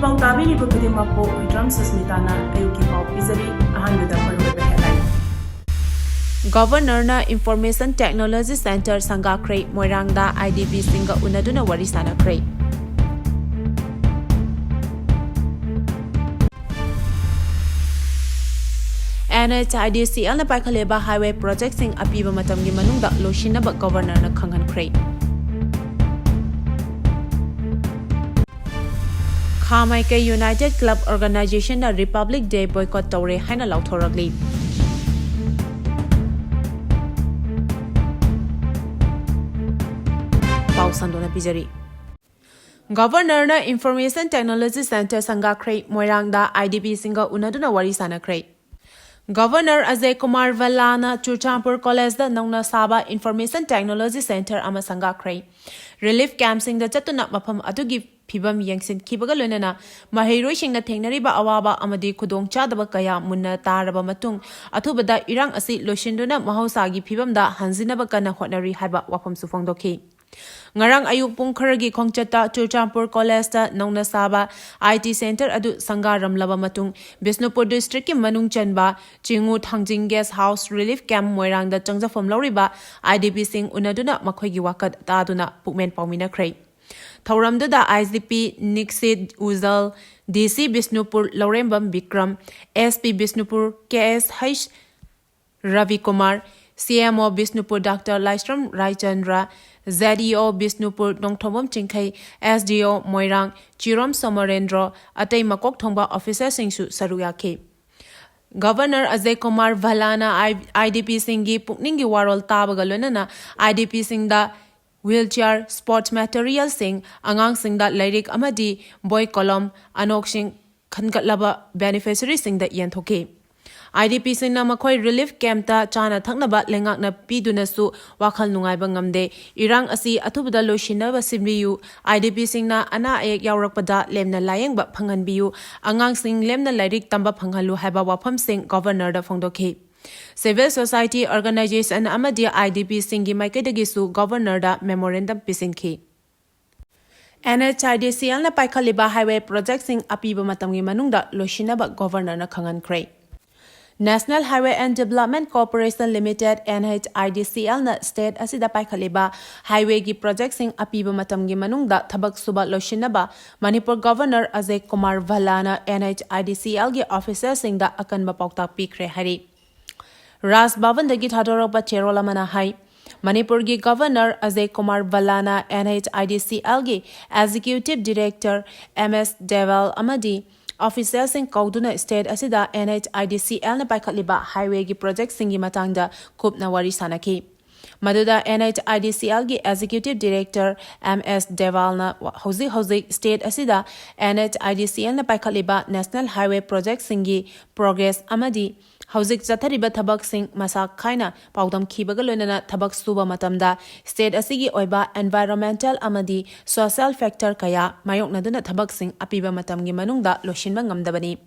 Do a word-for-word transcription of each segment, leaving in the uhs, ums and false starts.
ꯄꯥꯎ ꯇꯥꯕꯤꯔꯤꯕ ꯈꯨꯗꯤꯡꯃꯛꯄꯨ ꯋꯤꯗ꯭ꯔꯝ ꯁꯁꯃꯤꯇꯥꯅ ꯑꯌꯨꯛꯀꯤ ꯄꯥꯎ ꯄꯤꯖꯔꯤ꯫ ꯑꯍꯥꯟꯕꯗ ꯃꯔꯨꯑꯣꯏꯕ headline꯫ ꯒꯚꯔꯅꯔꯅ Information Technology Centre ꯁꯪꯒꯥꯈ꯭ꯔꯦ꯫ ꯃꯣꯏꯔꯥꯡꯗ IDPꯁꯤꯡꯒ ꯎꯅꯗꯨꯅ ꯋꯥꯔꯤ ꯁꯥꯟꯅꯈ꯭ꯔꯦ꯫ NHIDCLꯅ ꯄꯥꯏꯈꯠꯂꯤꯕ highway projectꯁꯤꯡ ꯑꯄꯤꯕ ꯃꯇꯝꯒꯤ ꯃꯅꯨꯡꯗ ꯂꯣꯏꯁꯤꯟꯅꯕ ꯒꯚꯔꯅꯔꯅ ꯈꯪꯍꯟꯈ꯭ꯔꯦ꯫ ꯈꯥ ꯃꯥꯏꯀꯩ United Club Organizationꯅ Republic Day boycott ꯇꯧꯔꯦ ꯍꯥꯏꯅ ꯂꯥꯎꯊꯣꯔꯛꯂꯤ꯫ ꯄꯥꯎ ꯁꯟꯗꯣꯛꯅ ꯄꯤꯖꯔꯤ꯫ ꯒꯚꯔꯅꯔꯅ Information Technology Centre ꯁꯪꯒꯥꯈ꯭ꯔꯦ꯫ ꯃꯣꯏꯔꯥꯡꯗ IDPꯁꯤꯡꯒ ꯎꯅꯗꯨꯅ ꯋꯥꯔꯤ ꯁꯥꯟꯅꯈ꯭ꯔꯦ꯫ ꯒꯚꯔꯅꯔ ꯑꯖꯌ ꯀꯨꯃꯥꯔ ꯚꯜꯂꯥꯅ ꯆꯨꯔꯆꯥꯟꯄꯨꯔ ꯀꯣꯂꯦꯖꯇ ꯅꯧꯅ ꯁꯥꯕ Information Technology Centre ꯑꯃ ꯁꯪꯒꯥꯈ꯭ꯔꯦ꯫ Relief campꯁꯤꯡꯗ ꯆꯠꯇꯨꯅ ꯃꯐꯝ ꯑꯗꯨꯒꯤ ꯐꯤꯕꯝ ꯌꯦꯡꯁꯤꯟꯈꯤꯕꯒ ꯂꯣꯏꯅꯅ ꯃꯍꯩꯔꯣꯏꯁꯤꯡꯅ ꯊꯦꯡꯅꯔꯤꯕ ꯑꯋꯥꯕ ꯑꯃꯗꯤ ꯈꯨꯗꯣꯡꯆꯥꯗꯕ ꯀꯌꯥ ꯃꯨꯟꯅ ꯇꯥꯔꯕ ꯃꯇꯨꯡ, ꯑꯊꯨꯕꯗ ꯏꯔꯥꯡ ꯑꯁꯤ ꯂꯣꯏꯁꯤꯟꯗꯨꯅ ꯃꯍꯧꯁꯥꯒꯤ ꯐꯤꯕꯝꯗ ꯍꯟꯖꯤꯟꯅꯕ ꯀꯟꯅ ꯍꯣꯠꯅꯔꯤ ꯍꯥꯏꯕ ꯋꯥꯐꯝꯁꯨ ꯐꯣꯡꯗꯣꯛꯈꯤ꯫ ꯉꯔꯥꯡ ꯑꯌꯨꯛ ꯄꯨꯡ ꯈꯔꯒꯤ ꯈꯣꯡꯆꯠꯇ ꯆꯨꯔꯆꯥꯟꯄꯨꯔ ꯀꯣꯂꯦꯖꯇ ꯅꯧꯅ ꯁꯥꯕ IT Centre ꯑꯗꯨ ꯁꯪꯒꯥꯔꯝꯂꯕ ꯃꯇꯨꯡ, ꯕꯤꯁꯅꯨꯄꯨꯔ districtꯀꯤ ꯃꯅꯨꯡ ꯆꯟꯕ ꯆꯤꯉꯨ ꯊꯥꯡꯖꯤꯡ Guest House Relief Camp ꯃꯣꯏꯔꯥꯡꯗ ꯆꯪꯖꯐꯝ ꯂꯧꯔꯤꯕ IDPꯁꯤꯡ ꯎꯅꯗꯨꯅ ꯃꯈꯣꯏꯒꯤ ꯋꯥꯀꯠ ꯇꯥꯗꯨꯅ ꯄꯨꯛꯃꯦꯟ ꯄꯥꯎꯃꯤꯟꯅꯈ꯭ꯔꯦ꯫ ꯊꯧꯔꯝꯗꯨꯗ IGP Nikshit Ujjal, DC Bishnupur Lourembam Bikram, SP Bishnupur KSH Rabikumar, CMO Bishnupur doctor Laishram Raichandra, ZEO Bishnupur Nongthombam Chingkhei, SDO Moirang Chirom Somorendro, ꯑꯇꯩ ꯃꯀꯣꯛ ꯊꯣꯡꯕ officerꯁꯤꯡꯁꯨ ꯁꯔꯨꯛ ꯌꯥꯈꯤ꯫ ꯒꯚꯔꯅꯔ ꯑꯖꯌ ꯀꯨꯃꯥꯔ ꯚꯜꯂꯥꯅ IDPꯁꯤꯡꯒꯤ ꯄꯨꯛꯅꯤꯡꯒꯤ ꯋꯥꯔꯣꯜ ꯇꯥꯕꯒ ꯂꯣꯏꯅꯅ IDPꯁꯤꯡꯗ wheelchair, sports materialꯁꯤꯡ, ꯑꯉꯥꯡꯁꯤꯡꯗ ꯂꯥꯏꯔꯤꯛ ꯑꯃꯗꯤ ꯕꯣꯏ ꯀꯣꯂꯣꯝ ꯑꯅꯣꯛꯁꯤꯡ ꯈꯟꯒꯠꯂꯕ beneficiaryꯁꯤꯡꯗ ꯌꯦꯟꯊꯣꯛꯈꯤ꯫ IDPꯁꯤꯡꯅ ꯃꯈꯣꯏ relief campꯇ ꯆꯥꯅ ꯊꯛꯅꯕ ꯂꯩꯉꯥꯛꯅ ꯄꯤꯗꯨꯅꯁꯨ ꯋꯥꯈꯜ ꯅꯨꯡꯉꯥꯏꯕ ꯉꯝꯗꯦ꯫ ꯏꯔꯥꯡ ꯑꯁꯤ ꯑꯊꯨꯕꯗ ꯂꯣꯏꯁꯤꯟꯅꯕ ꯁꯤꯟꯕꯤꯌꯨ꯫ IDPꯁꯤꯡꯅ ꯑꯅꯥ ꯑꯌꯦꯛ ꯌꯥꯎꯔꯛꯄꯗ ꯂꯦꯝꯅ ꯂꯥꯌꯦꯡꯕ ꯐꯪꯍꯟꯕꯤꯌꯨ꯫ ꯑꯉꯥꯡꯁꯤꯡ ꯂꯦꯝꯅ ꯂꯥꯏꯔꯤꯛ ꯇꯝꯕ ꯐꯪꯍꯜꯂꯨ ꯍꯥꯏꯕ ꯋꯥꯐꯝꯁꯤꯡ ꯒꯚꯔꯅꯔꯗ ꯐꯣꯡꯗꯣꯛꯈꯤ꯫ Civil society organization ꯑꯃꯗꯤ IDPꯁꯤꯡꯒꯤ ꯃꯥꯏꯀꯩꯗꯒꯤꯁꯨ ꯒꯚꯔꯅꯔꯗ memorandum ꯄꯤꯁꯤꯟꯈꯤ꯫ NHIDCLꯅ ꯄꯥꯏꯈꯠꯂꯤꯕ highway projectꯁꯤꯡ ꯑꯄꯤꯕ ꯃꯇꯝꯒꯤ ꯃꯅꯨꯡꯗ ꯂꯣꯏꯁꯤꯟꯅꯕ Governorꯅ ꯈꯪꯍꯟꯈ꯭ꯔꯦ꯫ National Highway and Development Corporation Limited, NHIDCLꯅ state ꯑꯁꯤꯗ ꯄꯥꯏꯈꯠꯂꯤꯕ highwayꯒꯤ projectꯁꯤꯡ ꯑꯄꯤꯕ ꯃꯇꯝꯒꯤ ꯃꯅꯨꯡꯗ ꯊꯕꯛ ꯁꯨꯕ ꯂꯣꯏꯁꯤꯟꯅꯕ ꯃꯅꯤꯄꯨꯔ Governor ꯑꯖꯌ ꯀꯨꯃꯥꯔ ꯚꯜꯂꯥꯅ NHIDCLꯒꯤ officerꯁꯤꯡꯗ ꯑꯀꯟꯕ ꯄꯥꯎꯇꯥꯛ ꯄꯤꯈ꯭ꯔꯦ ꯍꯥꯏꯔꯤ꯫ ꯔꯥꯖ ꯚꯕꯟꯗꯒꯤ ꯊꯥꯗꯣꯔꯛꯄ ꯆꯦꯔꯣꯜ ꯑꯃꯅ ꯍꯥꯏ, ꯃꯅꯤꯄꯨꯔꯒꯤ Governor Ajay Kumar ꯚꯜꯂꯥꯅ NHIDCLꯒꯤ Executive Director M S Deval ꯑꯃꯗꯤ officerꯁꯤꯡ ꯀꯧꯗꯨꯅ state ꯑꯁꯤꯗ NHIDCLꯅ ꯄꯥꯏꯈꯠꯂꯤꯕ highwayꯒꯤ projectꯁꯤꯡꯒꯤ ꯃꯇꯥꯡꯗ ꯀꯨꯞꯅ ꯋꯥꯔꯤ ꯁꯥꯅꯈꯤ꯫ ꯃꯗꯨꯗ NHIDCLꯒꯤ Executive Director M S Devalꯅ ꯍꯧꯖꯤꯛ ꯍꯧꯖꯤꯛ state ꯑꯁꯤꯗ NHIDCLꯅ ꯄꯥꯏꯈꯠꯂꯤꯕ National Highway projectꯁꯤꯡꯒꯤ progress ꯑꯃꯗꯤ ꯍꯧꯖꯤꯛ ꯆꯠꯊꯔꯤꯕ ꯊꯕꯛꯁꯤꯡ ꯃꯁꯥ ꯈꯥꯏꯅ ꯄꯥꯎꯗꯝꯈꯤꯕꯒ ꯂꯣꯏꯅꯅ ꯊꯕꯛ ꯁꯨꯕ ꯃꯇꯝꯗ state ꯑꯁꯤꯒꯤ ꯑꯣꯏꯕ environmental ꯑꯃꯗꯤ social factor ꯀꯌꯥ ꯃꯥꯌꯣꯛꯅꯗꯨꯅ ꯊꯕꯛꯁꯤꯡ ꯑꯄꯤꯕ ꯃꯇꯝꯒꯤ ꯃꯅꯨꯡꯗ ꯂꯣꯏꯁꯤꯟꯕ ꯉꯝꯗꯕꯅꯤ꯫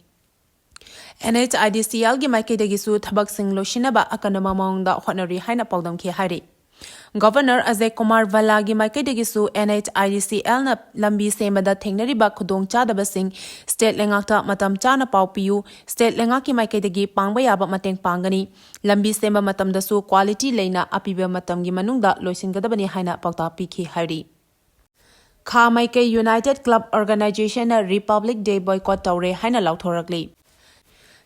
NHIDCLꯒꯤ ꯃꯥꯏꯀꯩꯗꯒꯤꯁꯨ ꯊꯕꯛꯁꯤꯡ ꯂꯣꯏꯁꯤꯟꯅꯕ ꯑꯀꯟꯕ ꯃꯑꯣꯡꯗ ꯍꯣꯠꯅꯔꯤ ꯍꯥꯏꯅ ꯄꯥꯎꯗꯝꯈꯤ ꯍꯥꯏꯔꯤ꯫ Governor ꯑꯖꯌ ꯀꯨꯃꯥꯔ ꯚꯜꯂꯥꯒꯤ ꯃꯥꯏꯀꯩꯗꯒꯤꯁꯨ NHIDCLꯅ ꯂꯝꯕꯤ ꯁꯦꯝꯕꯗ ꯊꯦꯡꯅꯔꯤꯕ ꯈꯨꯗꯣꯡꯆꯥꯗꯕꯁꯤꯡ state ꯂꯩꯉꯥꯛꯇ ꯃꯇꯝ ꯆꯥꯅ ꯄꯥꯎ ꯄꯤꯌꯨ, state ꯂꯩꯉꯥꯛꯀꯤ ꯃꯥꯏꯀꯩꯗꯒꯤ ꯄꯥꯡꯕ ꯌꯥꯕ ꯃꯇꯦꯡ ꯄꯥꯡꯒꯅꯤ꯫ ꯂꯝꯕꯤ ꯁꯦꯝꯕ ꯃꯇꯝꯗꯁꯨ quality ꯂꯩꯅ ꯑꯄꯤꯕ ꯃꯇꯝꯒꯤ ꯃꯅꯨꯡꯗ ꯂꯣꯏꯁꯤꯟꯒꯗꯕꯅꯤ ꯍꯥꯏꯅ ꯄꯥꯎꯇꯥꯛ ꯄꯤꯈꯤ ꯍꯥꯏꯔꯤ꯫ ꯈꯥ ꯃꯥꯏꯀꯩ United Club Organizationꯅ Republic Day boycott ꯇꯧꯔꯦ ꯍꯥꯏꯅ ꯂꯥꯎꯊꯣꯔꯛꯂꯤ꯫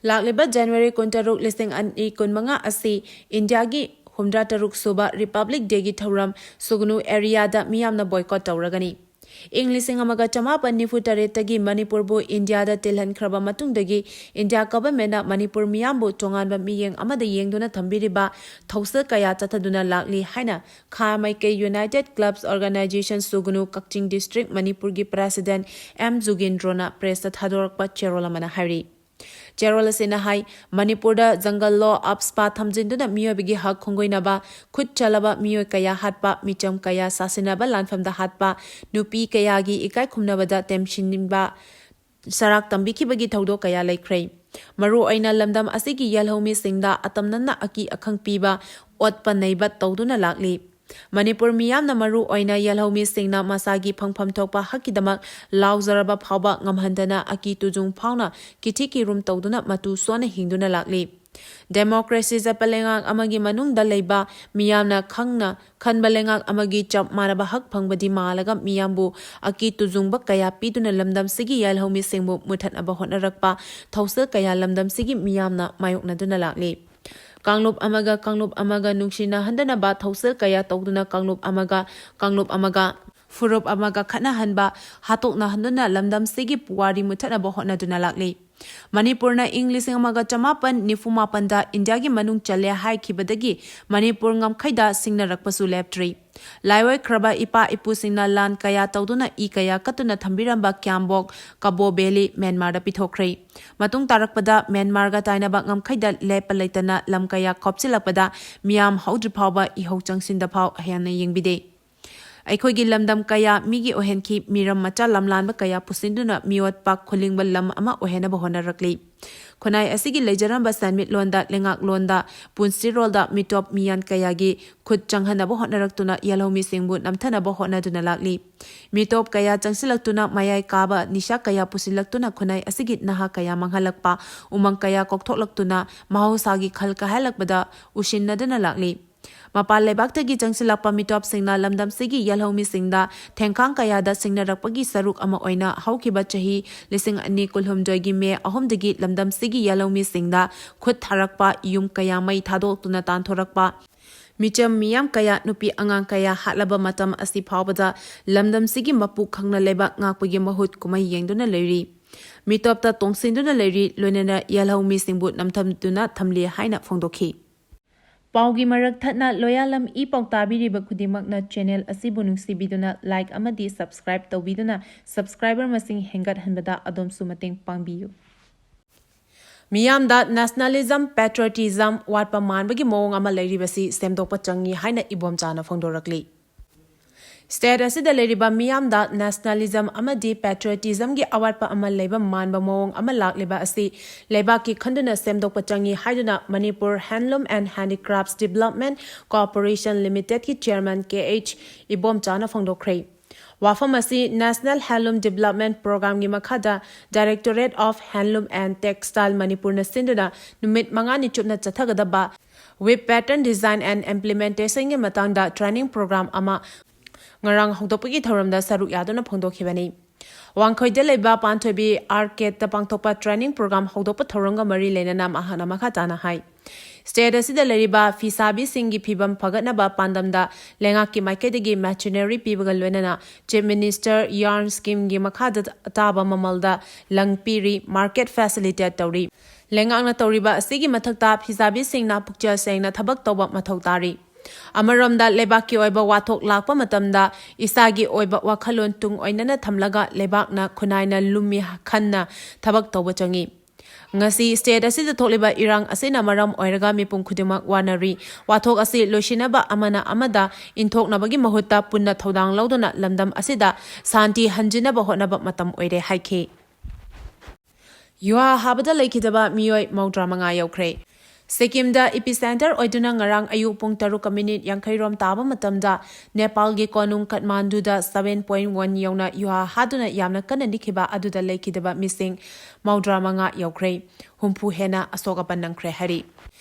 ꯂꯥꯛꯂꯤꯕ January ꯀꯨꯟꯇꯔꯨꯛ, ꯂꯤꯁꯤꯡ ꯑꯅꯤ ꯀꯨꯟꯃꯉꯥ ꯑꯁꯤ ꯏꯟꯗꯤꯌꯥꯒꯤ ꯍꯨꯝꯗ꯭ꯔꯥ ꯇꯔꯨꯛ ꯁꯨꯕ Republic Dayꯒꯤ ꯊꯧꯔꯝ ꯁꯨꯒꯅꯨ areaꯗ ꯃꯤꯌꯥꯝꯅ boycott ꯇꯧꯔꯒꯅꯤ꯫ ꯏꯪ ꯂꯤꯁꯤꯡ ꯑꯃꯒ ꯆꯃꯥꯄꯟ ꯅꯤꯐꯨ ꯇꯔꯦꯠꯇꯒꯤ ꯃꯅꯤꯄꯨꯔꯕꯨ ꯏꯟꯗꯤꯌꯥꯗ ꯇꯤꯜꯍꯟꯈ꯭ꯔꯕ ꯃꯇꯨꯡꯗꯒꯤ ꯏꯟꯗꯤꯌꯥ governmentꯅ ꯃꯅꯤꯄꯨꯔ ꯃꯤꯌꯥꯝꯕꯨ ꯇꯣꯉꯥꯟꯕ ꯃꯤꯠꯌꯦꯡ ꯑꯃꯗ ꯌꯦꯡꯗꯨꯅ ꯊꯝꯕꯤꯔꯤꯕ ꯊꯧꯁꯤꯜ ꯀꯌꯥ ꯆꯠꯊꯗꯨꯅ ꯂꯥꯛꯂꯤ ꯍꯥꯏꯅ ꯈꯥ ꯃꯥꯏꯀꯩ United Clubs Organization ꯁꯨꯒꯅꯨ ꯀꯛꯆꯤꯡ district ꯃꯅꯤꯄꯨꯔꯒꯤ president M ꯖꯨꯒꯦꯟꯗ꯭ꯔꯣꯅ pressꯇ ꯊꯥꯗꯣꯔꯛꯄ ꯆꯦꯔꯣꯜ ꯑꯃꯅ ꯍꯥꯏꯔꯤ꯫ ꯆꯦꯔꯣꯜ ꯑꯁꯤꯅ ꯍꯥꯏ, ꯃꯅꯤꯄꯨꯔꯗ jungle law, AFSPA ꯊꯝꯖꯤꯟꯗꯨꯅ ꯃꯤꯑꯣꯏꯕꯒꯤ ꯍꯛ ꯈꯣꯡꯒꯣꯏꯅꯕ, ꯈꯨꯠ ꯆꯜꯂꯕ ꯃꯤꯑꯣꯏ ꯀꯌꯥ ꯍꯥꯠꯄ, ꯃꯤꯆꯝ ꯀꯌꯥ ꯁꯥꯁꯤꯟꯅꯕ ꯂꯥꯟꯐꯝꯗ ꯍꯥꯠꯄ, ꯅꯨꯄꯤ ꯀꯌꯥꯒꯤ ꯏꯀꯥꯏ ꯈꯨꯝꯅꯕꯗ ꯇꯦꯝꯁꯤꯟꯕ, ꯁꯔꯥꯛ ꯇꯝꯕꯤꯈꯤꯕꯒꯤ ꯊꯧꯗꯣꯛ ꯀꯌꯥ ꯂꯩꯈ꯭ꯔꯦ꯫ ꯃꯔꯨꯑꯣꯏꯅ ꯂꯝꯗꯝ ꯑꯁꯤꯒꯤ ꯌꯦꯜꯍꯧꯃꯤꯁꯤꯡꯗ ꯑꯇꯝꯅꯅ ꯑꯀꯤ ꯑꯈꯪ ꯄꯤꯕ, ꯑꯣꯠꯄ ꯅꯩꯕ ꯇꯧꯗꯨꯅ ꯂꯥꯛꯂꯤ꯫ ꯃꯅꯤꯄꯨꯔ ꯃꯤꯌꯥꯝꯅ ꯃꯔꯨ ꯑꯣꯏꯅ ꯌꯦꯜꯍꯧꯃꯤꯁꯤꯡꯅ ꯃꯁꯥꯒꯤ ꯐꯪꯐꯝ ꯊꯣꯛꯄ ꯍꯛꯀꯤꯗꯃꯛ ꯂꯥꯎꯖꯔꯕ ꯐꯥꯎꯕ ꯉꯝꯍꯟꯗꯅ ꯑꯀꯤ ꯇꯨꯖꯨꯡ ꯐꯥꯎꯅ ꯀꯤꯊꯤ ꯀꯤꯔꯨꯝ ꯇꯧꯗꯨꯅ ꯃꯇꯨ ꯁꯣꯟꯅ ꯍꯤꯡꯗꯨꯅ ꯂꯥꯛꯂꯤ꯫ ꯗꯦꯃꯣꯀ꯭ꯔꯦꯁꯤ ꯆꯠꯄ ꯂꯩꯉꯥꯛ ꯑꯃꯒꯤ ꯃꯅꯨꯡꯗ ꯂꯩꯕ ꯃꯤꯌꯥꯝꯅ ꯈꯪꯅ ꯈꯟꯕ ꯂꯩꯉꯥꯛ ꯑꯃꯒꯤ ꯆꯞ ꯃꯥꯟꯅꯕ ꯍꯛ ꯐꯪꯕꯗꯤ ꯃꯥꯜꯂꯒ ꯃꯤꯌꯥꯝꯕꯨ ꯑꯀꯤ ꯇꯨꯖꯨꯡꯕ ꯀꯌꯥ ꯄꯤꯗꯨꯅ ꯂꯝꯗꯝꯁꯤꯒꯤ ꯌꯦꯜꯍꯧꯃꯤꯁꯤꯡꯕꯨ ꯃꯨꯊꯠꯅꯕ ꯍꯣꯠꯅꯔꯛꯄ ꯊꯧꯁꯤꯜ ꯀꯌꯥ ꯂꯝꯗꯝꯁꯤꯒꯤ ꯃꯤꯌꯥꯝꯅ ꯃꯥꯌꯣꯛꯅꯗꯨꯅ ꯂꯥꯛꯂꯤ꯫ ꯀꯥꯡꯂꯨꯞ ꯑꯃꯒ ꯀꯥꯡꯂꯨꯞ ꯑꯃꯒ ꯅꯨꯡꯁꯤꯅꯍꯟꯗꯅꯕ ꯊꯧꯁꯤꯜ ꯀꯌꯥ ꯇꯧꯗꯨꯅ ꯀꯥꯡꯂꯨꯞ ꯑꯃꯒ ꯀꯥꯡꯂꯨꯞ ꯑꯃꯒ ꯐꯨꯔꯨꯞ ꯑꯃꯒ ꯈꯠꯅꯍꯟꯕ, ꯍꯥꯠꯇꯣꯛꯅꯍꯟꯗꯨꯅ ꯂꯝꯗꯝꯁꯤꯒꯤ ꯄꯨꯋꯥꯔꯤ ꯃꯨꯊꯠꯅꯕ ꯍꯣꯠꯅꯗꯨꯅ ꯂꯥꯛꯂꯤ꯫ ꯃꯅꯤꯄꯨꯔꯅ ꯏꯪ ꯂꯤꯁꯤꯡ ꯑꯃꯒ ꯆꯃꯥꯄꯟ ꯅꯤꯐꯨ ꯃꯥꯄꯟꯗ ꯏꯟꯗꯤꯌꯥꯒꯤ ꯃꯅꯨꯡ ꯆꯜꯂꯦ ꯍꯥꯏꯈꯤꯕꯗꯒꯤ ꯃꯅꯤꯄꯨꯔ ꯉꯝꯈꯩꯗ ꯁꯤꯡꯅꯔꯛꯄꯁꯨ ꯂꯦꯞꯇ꯭ꯔꯤ꯫ ꯂꯥꯏꯑꯣꯏꯈ꯭ꯔꯕ ꯏꯄꯥ ꯏꯄꯨꯁꯤꯡꯅ ꯂꯥꯟ ꯀꯌꯥ ꯇꯧꯗꯨꯅ ꯏ ꯀꯌꯥ ꯀꯠꯇꯨꯅ ꯊꯝꯕꯤꯔꯝꯕ ꯀ꯭ꯌꯥꯝꯕꯣꯛ, ꯀꯕꯣ ꯚꯦꯂꯤ ꯃ꯭ꯌꯥꯟꯃꯥꯔꯗ ꯄꯤꯊꯣꯛꯈ꯭ꯔꯦ꯫ ꯃꯇꯨꯡ ꯇꯥꯔꯛꯄꯗ ꯃ꯭ꯌꯥꯟꯃꯥꯔꯒ ꯇꯥꯏꯅꯕ ꯉꯝꯈꯩꯗ ꯂꯦꯞꯄ ꯂꯩꯇꯅ ꯂꯝ ꯀꯌꯥ ꯈꯣꯞꯆꯤꯜꯂꯛꯄꯗ ꯃꯤꯌꯥꯝ ꯍꯧꯗ꯭ꯔꯤ ꯐꯥꯎꯕ ꯏꯍꯧ ꯆꯪꯁꯤꯟꯗ ꯐꯥꯎ ꯍꯦꯟꯅ ꯌꯦꯡꯕꯤꯗꯦ꯫ ꯑꯩꯈꯣꯏꯒꯤ ꯂꯝꯗꯝ ꯀꯌꯥ ꯃꯤꯒꯤ ꯑꯣꯏꯍꯟꯈꯤ, ꯃꯤꯔꯝ ꯃꯆꯥ ꯂꯝꯂꯥꯟꯕ ꯀꯌꯥ ꯄꯨꯁꯤꯟꯗꯨꯅ ꯃꯤꯑꯣꯠ ꯄꯥꯛ ꯈꯨꯂꯤꯡꯕ ꯂꯝ ꯑꯃ ꯑꯣꯏꯍꯟꯅꯕ ꯍꯣꯠꯅꯔꯛꯂꯤ꯫ ꯈꯨꯟꯅꯥꯏ ꯑꯁꯤꯒꯤ ꯂꯩꯖꯔꯝꯕ ꯁꯦꯟꯃꯤꯠꯂꯣꯟꯗ, ꯂꯩꯉꯥꯛꯂꯣꯟꯗ, ꯄꯨꯟꯁꯤꯔꯣꯜꯗ ꯃꯤꯇꯣꯞ ꯃꯤꯌꯥꯟ ꯀꯌꯥꯒꯤ ꯈꯨꯠ ꯆꯪꯍꯟꯅꯕ ꯍꯣꯠꯅꯔꯛꯇꯨꯅ ꯌꯦꯜꯍꯧꯃꯤꯁꯤꯡꯕꯨ ꯅꯝꯊꯅꯕ ꯍꯣꯠꯅꯗꯨꯅ ꯂꯥꯛꯂꯤ꯫ ꯃꯤꯇꯣꯞ ꯀꯌꯥ ꯆꯪꯁꯤꯜꯂꯛꯇꯨꯅ ꯃꯌꯥꯏ ꯀꯥꯕ ꯅꯤꯁꯥ ꯀꯌꯥ ꯄꯨꯁꯤꯜꯂꯛꯇꯨꯅ ꯈꯨꯟꯅꯥꯏ ꯑꯁꯤꯒꯤ ꯅꯍꯥ ꯀꯌꯥ ꯃꯥꯡꯍꯜꯂꯛꯄ, ꯎꯃꯪ ꯀꯌꯥ ꯀꯣꯛꯊꯣꯛꯂꯛꯇꯨꯅ ꯃꯍꯧꯁꯥꯒꯤ ꯈꯜ ꯀꯥꯏꯍꯜꯂꯛꯄꯗ ꯎꯁꯤꯟꯅꯗꯨꯅ ꯂꯥꯛꯂꯤ꯫ ꯃꯄꯥꯟ ꯂꯩꯕꯥꯛꯇꯒꯤ ꯆꯪꯁꯤꯜꯂꯛꯄ ꯃꯤꯇꯣꯞꯁꯤꯡꯅ ꯂꯝꯗꯝꯁꯤꯒꯤ ꯌꯦꯜꯍꯧꯃꯤꯁꯤꯡꯗ ꯊꯦꯡꯈꯥꯡ ꯀꯌꯥꯗ ꯁꯤꯡꯅꯔꯛꯄꯒꯤ ꯁꯔꯨꯛ ꯑꯃ ꯑꯣꯏꯅ ꯍꯧꯈꯤꯕ ꯆꯍꯤ ꯂꯤꯁꯤꯡ ꯑꯅꯤ ꯀꯨꯟꯍꯨꯝꯗꯣꯏꯒꯤ ꯃꯦ ꯑꯍꯨꯝꯗꯒꯤ ꯂꯝꯗꯝꯁꯤꯒꯤ ꯌꯦꯜꯍꯧꯃꯤꯁꯤꯡꯗ ꯈꯨꯠ ꯊꯥꯔꯛꯄ, ꯌꯨꯝ ꯀꯌꯥ ꯃꯩ ꯊꯥꯗꯣꯛꯇꯨꯅ ꯇꯥꯟꯊꯣꯔꯛꯄ, ꯃꯤꯆꯝ ꯃꯤꯌꯥꯝ ꯀꯌꯥ, ꯅꯨꯄꯤ ꯑꯉꯥꯡ ꯀꯌꯥ ꯍꯥꯠꯂꯕ ꯃꯇꯝ ꯑꯁꯤ ꯐꯥꯎꯕꯗ ꯂꯝꯗꯝꯁꯤꯒꯤ ꯃꯄꯨ ꯈꯪꯅ ꯂꯩꯕꯥꯛ ꯉꯥꯛꯄꯒꯤ ꯃꯍꯨꯠ ꯀꯨꯝꯍꯩ ꯌꯦꯡꯗꯨꯅ ꯂꯩꯔꯤ꯫ ꯃꯤꯇꯣꯞꯇ ꯇꯣꯡꯁꯤꯟꯗꯨꯅ ꯂꯩꯔꯤ, ꯂꯣꯏꯅꯅ ꯌꯦꯜꯍꯧꯃꯤꯁꯤꯡꯕꯨ ꯅꯝꯊꯝꯗꯨꯅ ꯊꯝꯂꯤ ꯍꯥꯏꯅ ꯐꯣꯡꯗꯣꯛꯈꯤ꯫ ꯄꯥꯎꯒꯤ ꯃꯔꯛ ꯊꯠꯅ ꯂꯣꯌꯥꯂꯝ ꯏ ꯄꯥꯎ ꯇꯥꯕꯤꯔꯤꯕ ꯈꯨꯗꯤꯡꯃꯛꯅ ꯆꯦꯅꯦꯜ ꯑꯁꯤꯕꯨ ꯅꯨꯡꯁꯤꯕꯤꯗꯨꯅ ꯂꯥꯏꯛ ꯑꯃꯗꯤ ꯁꯕꯁꯀ꯭ꯔꯥꯏꯕ ꯇꯧꯕꯤꯗꯨꯅ ꯁꯕꯁꯀ꯭ꯔꯥꯏꯕꯔ ꯃꯁꯤꯡ ꯍꯦꯟꯒꯠꯍꯟꯕꯗ ꯑꯗꯣꯝꯁꯨ ꯃꯇꯦꯡ ꯄꯥꯡꯕꯤꯌꯨ꯫ ꯃꯤꯌꯥꯝꯗ ꯅꯦꯁꯅꯦꯂꯤꯖꯝ, ꯄꯦꯇ꯭ꯔꯣꯇꯤꯖꯝ ꯋꯥꯠꯄ ꯃꯥꯟꯕꯒꯤ ꯃꯑꯣꯡ ꯑꯃ ꯂꯩꯔꯤꯕꯁꯤ ꯁꯦꯝꯗꯣꯛꯄ ꯆꯪꯏ ꯍꯥꯏꯅ ꯏꯕꯣꯝꯆꯥꯅ ꯐꯣꯡꯗꯣꯔꯛꯂꯤ꯫ State ꯑꯁꯤꯗ ꯂꯩꯔꯤꯕ ꯃꯤꯌꯥꯝꯗ nationalism ꯑꯃꯗꯤ patriotismꯒꯤ ꯑꯋꯥꯠꯄ ꯑꯃ ꯂꯩꯕ ꯃꯥꯟꯕ ꯃꯑꯣꯡ ꯑꯃ ꯂꯥꯛꯂꯤꯕ ꯑꯁꯤ ꯂꯩꯕꯥꯛꯀꯤ ꯈꯟꯗꯨꯅ ꯁꯦꯝꯗꯣꯛꯄ ꯆꯪꯏ ꯍꯥꯏꯗꯨꯅ Manipur Handloom and Handicrafts Development Corporation Limitedꯀꯤ chairman K H ꯏꯕꯣꯝꯆꯥꯅ ꯐꯣꯡꯗꯣꯛꯈ꯭ꯔꯦ꯫ ꯋꯥꯐꯝ ꯑꯁꯤ National Handloom Development Programꯒꯤ ꯃꯈꯥꯗ Directorate of Handloom and Textile ꯃꯅꯤꯄꯨꯔꯅ ꯁꯤꯟꯗꯨꯅ ꯅꯨꯃꯤꯠ ꯃꯉꯥꯅꯤ ꯆꯨꯞꯅ ꯆꯠꯊꯒꯗꯕ Whip Pattern Design and Implementationꯒꯤ ꯃꯇꯥꯡꯗ training program ꯑꯃ ꯉꯔꯥꯡ ꯍꯧꯗꯣꯛꯄꯒꯤ ꯊꯧꯔꯝꯗ ꯁꯔꯨꯛ ꯌꯥꯗꯨꯅ ꯐꯣꯡꯗꯣꯛꯈꯤꯕꯅꯤ꯫ ꯋꯥꯡꯈꯩꯗ ꯂꯩꯕ ꯄꯥꯟꯊꯣꯏꯕꯤ Arcadeꯇ ꯄꯥꯡꯊꯣꯛꯄ training program ꯍꯧꯗꯣꯛꯄ ꯊꯧꯔꯝꯒ ꯃꯔꯤ ꯂꯩꯅꯅ ꯃꯍꯥꯛꯅ ꯃꯈꯥ ꯇꯥꯅ ꯍꯥꯏ, state ꯑꯁꯤꯗ ꯂꯩꯔꯤꯕ ꯐꯤꯁꯥꯕꯤꯁꯤꯡꯒꯤ ꯐꯤꯕꯝ ꯐꯒꯠꯅꯕ ꯄꯥꯟꯗꯝꯗ ꯂꯩꯉꯥꯛꯀꯤ ꯃꯥꯏꯀꯩꯗꯒꯤ machinery ꯄꯤꯕꯒ ꯂꯣꯏꯅꯅ Chief Minister Yarn Schemeꯒꯤ ꯃꯈꯥꯗ ꯑꯇꯥꯕ ꯃꯃꯜꯗ ꯂꯪ ꯄꯤꯔꯤ, market facilitate ꯇꯧꯔꯤ꯫ ꯂꯩꯉꯥꯛꯅ ꯇꯧꯔꯤꯕ ꯑꯁꯤꯒꯤ ꯃꯊꯛꯇ ꯐꯤꯁꯥꯕꯤꯁꯤꯡꯅ ꯄꯨꯛꯆꯦꯜ ꯁꯦꯡꯅ ꯊꯕꯛ ꯇꯧꯕ ꯃꯊꯧ ꯇꯥꯔꯤ꯫ ꯑꯃꯔꯣꯝꯗ ꯂꯩꯕꯥꯛꯀꯤ ꯑꯣꯏꯕ ꯋꯥꯊꯣꯛ ꯂꯥꯛꯄ ꯃꯇꯝꯗ ꯏꯁꯥꯒꯤ ꯑꯣꯏꯕ ꯋꯥꯈꯜꯂꯣꯟ ꯇꯨꯡ ꯑꯣꯏꯅꯅ ꯊꯝꯂꯒ ꯂꯩꯕꯥꯛꯅ ꯈꯨꯟꯅꯥꯏꯅ ꯂꯨꯝꯃꯤ ꯈꯟꯅ ꯊꯕꯛ ꯇꯧꯕ ꯆꯪꯏ꯫ ꯉꯁꯤ state ꯑꯁꯤꯗ ꯊꯣꯛꯂꯤꯕ ꯏꯔꯥꯡ ꯑꯁꯤꯅ ꯃꯔꯝ ꯑꯣꯏꯔꯒ ꯃꯤꯄꯨꯝ ꯈꯨꯗꯤꯡꯃꯛ ꯋꯥꯅꯔꯤ꯫ ꯋꯥꯊꯣꯛ ꯑꯁꯤ ꯂꯣꯏꯁꯤꯟꯅꯕ ꯑꯃꯅ ꯑꯃꯗ ꯏꯟꯊꯣꯛꯅꯕꯒꯤ ꯃꯍꯨꯠꯇ ꯄꯨꯟꯅ ꯊꯧꯗꯥꯡ ꯂꯧꯗꯨꯅ ꯂꯝꯗꯝ ꯑꯁꯤꯗ ꯁꯥꯟꯇꯤ ꯍꯟꯖꯤꯟꯅꯕ ꯍꯣꯠꯅꯕ ꯃꯇꯝ ꯑꯣꯏꯔꯦ ꯍꯥꯏꯈꯤ꯫ ꯌꯨꯍꯥ ꯍꯥꯕꯗ ꯂꯩꯈꯤꯗꯕ ꯃꯤꯑꯣꯏ ꯃꯧꯗ꯭ꯔꯥ ꯃꯉꯥ ꯌꯧꯈ꯭ꯔꯦ꯫ ꯁꯤꯛꯀꯤꯝꯗ epicenter ꯑꯣꯏꯗꯨꯅ ꯉꯔꯥꯡ ꯑꯌꯨꯛ ꯄꯨꯡ ꯇꯔꯨꯛꯀ ꯃꯤꯅꯤꯠ ꯌꯥꯡꯈꯩ ꯔꯣꯝ ꯇꯥꯕ ꯃꯇꯝꯗ ꯅꯦꯄꯥꯜꯒꯤ ꯀꯣꯅꯨꯡ ꯀꯥꯊꯃꯥꯟꯗꯨꯗ seven point one ꯌꯧꯅ ꯌꯨꯍꯥ ꯍꯥꯗꯨꯅ ꯌꯥꯝꯅ ꯀꯟꯅ ꯅꯤꯛꯈꯤꯕ ꯑꯗꯨꯗ ꯂꯩꯈꯤꯗꯕ ꯃꯤꯁꯤꯡ ꯃꯧꯗ꯭ꯔꯥ ꯃꯉꯥ ꯌꯧꯈ꯭ꯔꯦ꯫ ꯍꯨꯝꯐꯨ ꯍꯦꯟꯅ ꯑꯁꯣꯛ ꯑꯄꯟ ꯅꯪꯈ꯭ꯔꯦ ꯍꯥꯏꯔꯤ꯫